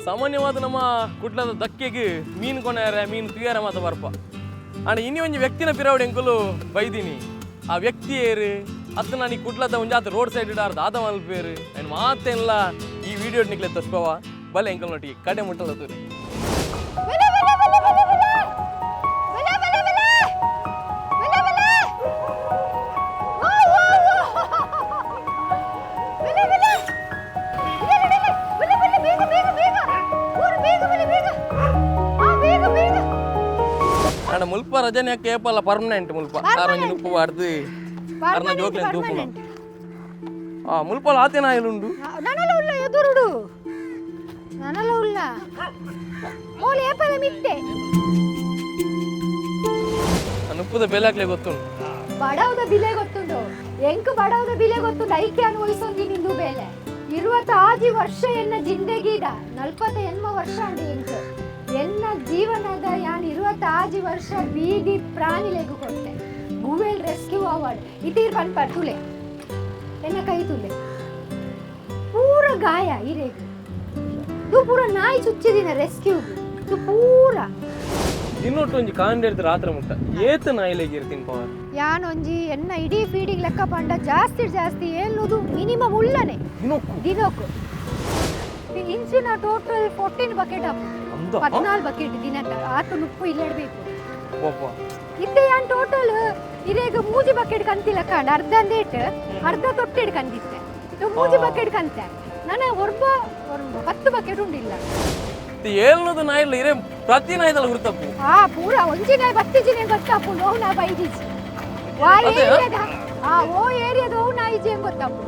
ಸಾಮಾನ್ಯವಾದ ನಮ್ಮ ಕುಡ್ಲದ ದಕ್ಕೆಗೆ ಮೀನು ಕೊನೆಯಾರ ಮೀನು ತುಯ್ಯಾರ ಮಾತ ಬರ್ಪ. ಆಂಡ ಇನಿ ಒಂಜಿ ವ್ಯಕ್ತಿನ ಪಿರವಡೆ ಎಂಕುಲು ಬೈದಿನಿ. ಆ ವ್ಯಕ್ತಿ ಏರು ಅತ್ತ ನಾನು ಈ ಕುಡ್ಲದ ಒಂಜಾತ ರೋಡ್ ಸೈಡ್ ಇಡಾರ ದಾದ ಮಲ್ಪೇರು ಅಂಡ್ ಮಾತೆಲ್ಲ ಈ ವಿಡಿಯೋ ನಿಕ್ಲೆ ತೋರ್ಸ್ಪವ. ಬಲೆ ಎಂಕಲ್ ನೊಟ್ಟಿಗೆ ಕಡೆ ಮುಟ್ಟಲ ತೂರಿ. ಬಲೆ ಬಲೆ ಬಲೆ ಬಲೆ ಬಲೆ ಬಲೆ ಬಲೆ ಬಲೆ ಬಲೆ ಬಲೆ. ಓ ಓ ಓ. ಬಲೆ ಬಲೆ ಬಲೆ ಬಲೆ ಬಲೆ ಬಲೆ, ಬೇಗ ಬೇಗ ಬೇಗ ಊರು, ಬೇಗ ಬಲೆ ಬೇಗ, ಆ ಬೇಗ ಬೇಗ. ಆಂಡ ಮುಲ್ಪ ರಜನೆ ಕೇಪಲ್ಲ ಪರ್ಮನೆಂಟ್ ಮುಲ್ಪ ಆರ್ ಒಂಜಿ ನುಪ್ಪು ಬಾರ್ದು ಅರ್ನ ಜೋಕ್ಲೆನ್ ತೂಪುನ. ಆ ಮುಲ್ಪಲ ಆತೇನ ಆಯಲುಂಡು. ನನಲ ಉಲ್ಲ ಎದುರುಡು, ನನಲ ಉಲ್ಲ ಓಲೆ ಏಪಲ ಮಿತ್ತೆ. ಆ ನುಪ್ಪುದ ಬೆಲೆ ಗೊತ್ತುಂಡು. ಬಡವದ ಬಿಲೆ ಗೊತ್ತುಂಡು ಎಂಕ್, ಬಡವದ ಬಿಲೆ ಗೊತ್ತುಂಡು. ಐಕೆ ಅನ್ವಯಿಸೊಂದಿ ನಿಂದು ಬೇಲೆ. 26 ವರ್ಷ ಎನ್ನ ಜಿಂದಗೀದ, 48 ವರ್ಷ ಅಂಡು ಎಂಕ್. ಎನ್ನ ಜೀವನದ ಯಾನ್ 26 ವರ್ಷ ಬೀದಿ ಪ್ರಾಣಿಲೆಗು ಕೊಟ್ಟೆ. ಗುವೆಲ್ ರೆಸ್ಕ್ಯೂ ಅವಾರ್ಡ್ ಇತೀರ್ ಪನ್ಪ ತುಲೆ, ಎನ್ನ ಕೈ ತುಲೆ, ಪೂರ ಗಾಯ ಇರೇಗ್. ತು ಪೂರ ನಾಯಿ ಚುಚ್ಚಿದಿನ ರೆಸ್ಕ್ಯೂ ತು ಪೂರ. ದಿನೊಟ್ಟು ಒಂಜಿ ಕಾಂಡೆ ರಾತ್ರಿ ಮುಟ್ಟ ಏತ್ ನಾಯಿಲೆಗ್ ಇರ್ತೀನಿ ಪವರ್? ಯಾನೊಂಜಿ ಎನ್ನ ಇಡೀ ಫೀಡಿಂಗ್ ಲೆಕ್ಕ ಪಂಡ ಜಾಸ್ತಿ ಜಾಸ್ತಿ 700 ಮಿನಿಮಮ್ ಉಳ್ಳನೆ. ದಿನೊಕ್ಕು? ದಿನಕ್ಕೂ. ಇಂಚಿನ ಟೋಟಲ್ 14 ಬಕೆಟ್ ಅಪ್. ಅಂದ? 14 ಬಕೆಟ್ ದಿನಕ್ಕೆ. ಆತು ನುಪ್ಪು ಇಲ್ಲೆಡ್ಬೇಕು. ಒಬ್ಬ. ಇತ್ತೆ ಯಾನ್ ಟೋಟಲ್ ಇರೇಗ ಮೂಜಿ ಬಕೆಟ್ ಕಂತಿ ಲೆಕ್ಕ ಅಂಡ. ಅರ್ಧ ಅಂದೇಟ್ ಅರ್ಧ ತೊಟ್ಟೆಡ್ ಕಂದಿತ್ತೆ. ಇದು ಮೂಜಿ ಬಕೆಟ್ ಕಂತೆ. ನನ್ನ ಒರ್ಬ ಒರ್ಬ 10 ಬಕೆಟ್ ಉಂಡಿಲ್ಲ. 700 ನಾಯಿಲ್ಲ ಇರೇ ಪ್ರತಿ ನಾಯಿದಲ್ಲ ಹುರ್ತಪ್ಪು? ಆ ಪೂರ ಒಂಜಿ ನಾಯಿ ಬತ್ತಿಜಿನೇ ಗೊತ್ತಾಪುಂಡು ಅವು ನಾ ಬೈದಿಜಿ ವಾ. ಅದೇ? ಏರಿಯಾದ ಆ ಓ ಏರಿಯಾದ ಅವು ನಾಯಿಜಿ ಹೆಂಗ್ ಗೊತ್ತಾಪು.